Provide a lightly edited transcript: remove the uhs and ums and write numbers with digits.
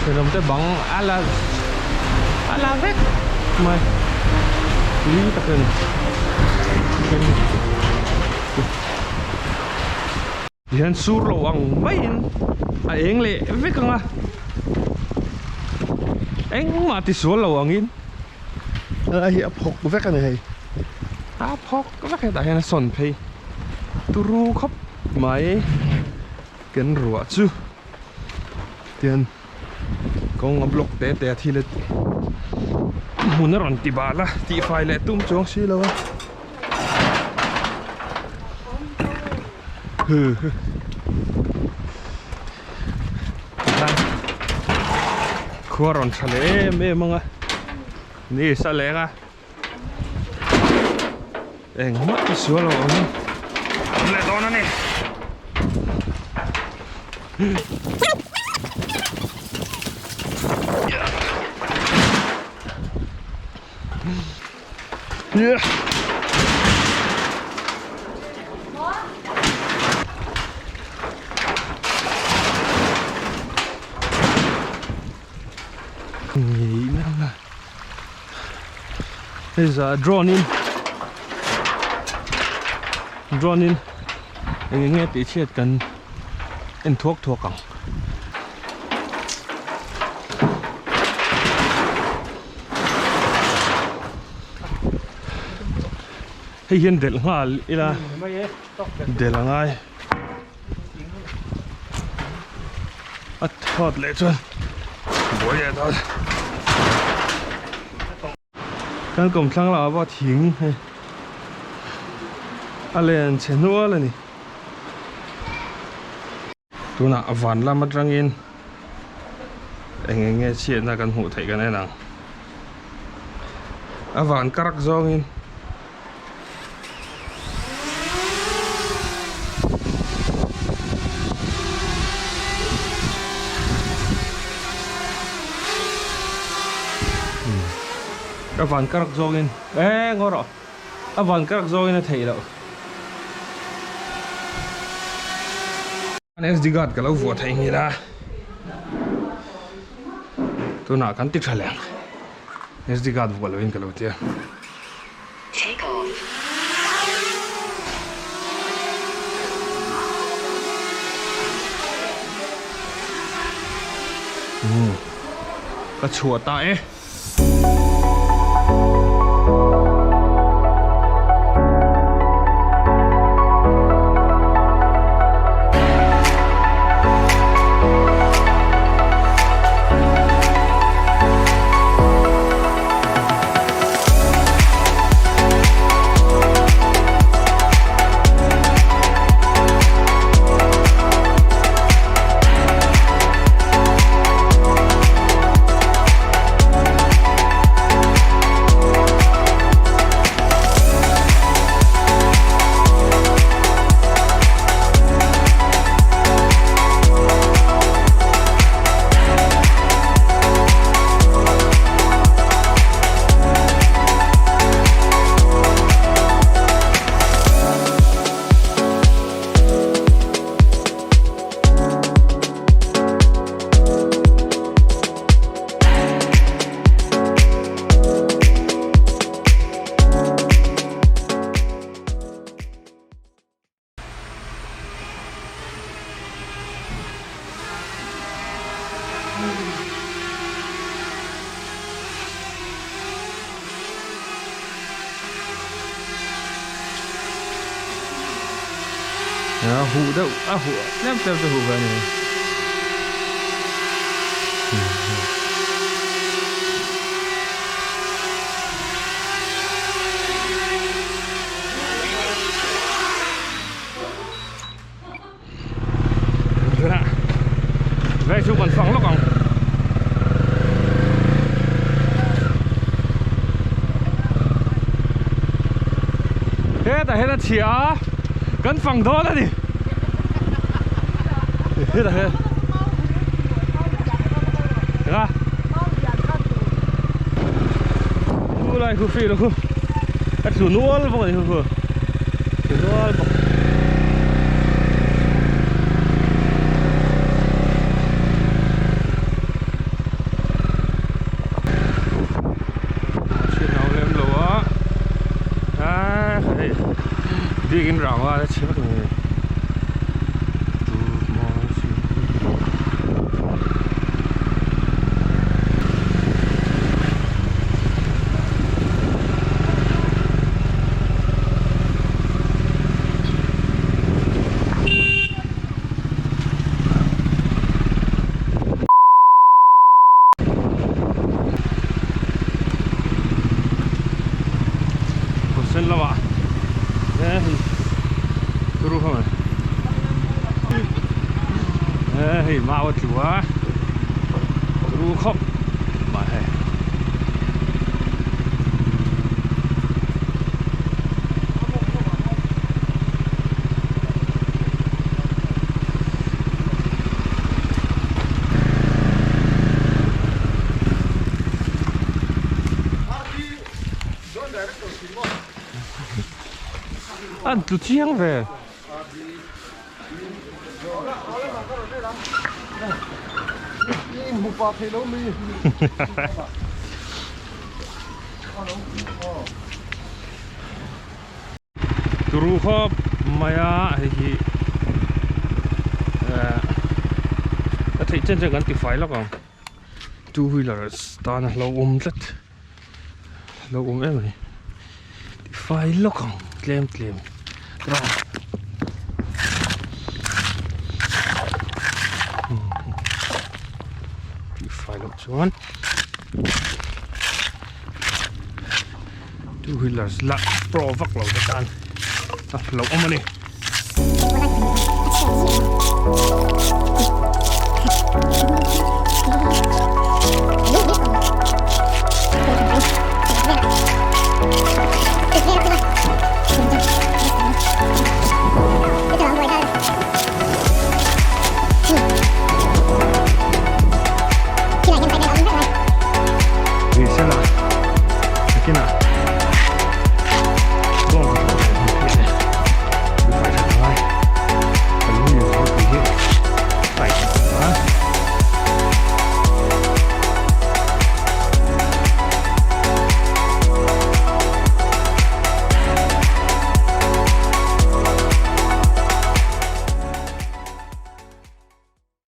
Thenawm te bang a la a la vek mai tui tak a ni tihian sur lo ang maiin a eng leh vek ang a engmah tisual lo angin a hi a phawk vek a ni hei a phawk vek hetah hian a sawn phei turu khawp mai ken ruah chu tian kawng a block te te a thil a hmun a rawn ti bal a tihfai leh tum chuang si lo a khua rawn tha leh em em ang a ni sa leng a engmah ti sual lo ang in awm leh dawn a ni. Yeah. Hei za drone in drone in eng enge tih chhiat kan en thuak thuak ang. Hei hian delh nghal ila delh a ngai a thawt leh chuan buai leh dawn kan kawmthlang lamah pawh thing hei a len chhe hnual a ni. Tunah van lam atangin eng eng nge chhiatna kan hmuh theih kan en ang. A van karak zawngin a van karak zawngin e ngaw rawh a van karak zawngin a theih loh. Sd guard ka lo vuah thei nghil a tunah kan ti tha leh ang sd guard vuah lovin ka lo tia. Ka chhuah ta e. A huh deuh a huh tlem tlem te huh ve a ni. Veng chu kan fang lawk ang. Hetah hian a chhia a, kan fang dawn a ni. Hetah hian. Eng a? Chu lai khu field khu a tlu nual bawk a ni khu khu. Tlu nual bawk. Biakin rangva te chhe vek ni. Sen lamah e hei turu kha mai e hei mau a tlu a turu khawp mai hei. An tlu chiang ve. Turu khawp mai a hei hi eh a theih chen chen kan ti fai lawk ang two wheelers tan a hlauhawm tlat hlauhawm em a ni ti fai lawk ang tlem tlem ti fai loh chuan. Two wheelers la pro vak lo te tan a hlauhawm a ni.